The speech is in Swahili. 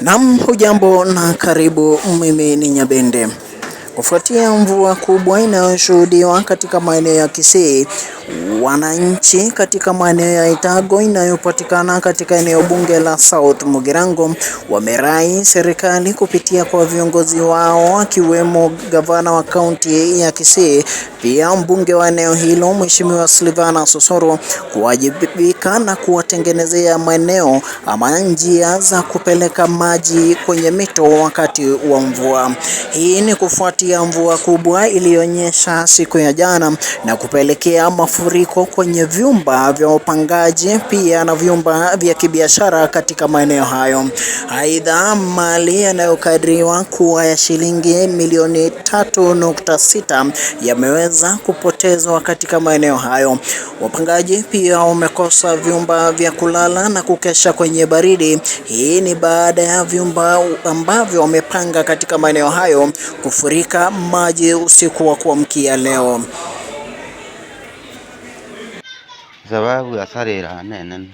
Naam, hujambo na karibu. Mimi ni Nyabende. Kufuatia mvua kubwa inayoshuhudiwa katika maeneo ya Kisii, wananchi katika maeneo ya Itago inayopatikana katika eneo bunge la South Mugirango wamerai serikali kupitia kwa viongozi wao akiwemo gavana wa kaunti ya Kisii, pia mbunge wa eneo hilo Mheshimiwa Silvana Sosoro kuwajibika na kuwatengenezea maeneo ama njia za kupeleka maji kwenye mito wakati wa mvua. Hii ni kufuatia mvua kubwa iliyonyesha siku ya jana na kupelekea mafuriko kwenye vyumba vya upangaji pia na vyumba vya kibiashara katika maeneo hayo. Aidha, mali yanayokadiriwa kuwa ya shilingi milioni 3.6 yameweza kupotezwa katika maeneo hayo. Wapangaji pia wamekosa vyumba vya kulala na kukesha kwenye baridi. Hii ni baada ya vyumba ambavyo wamepanga katika maeneo hayo kufurika maji usiku wa kuamkia leo. Sababu hasara ira nene.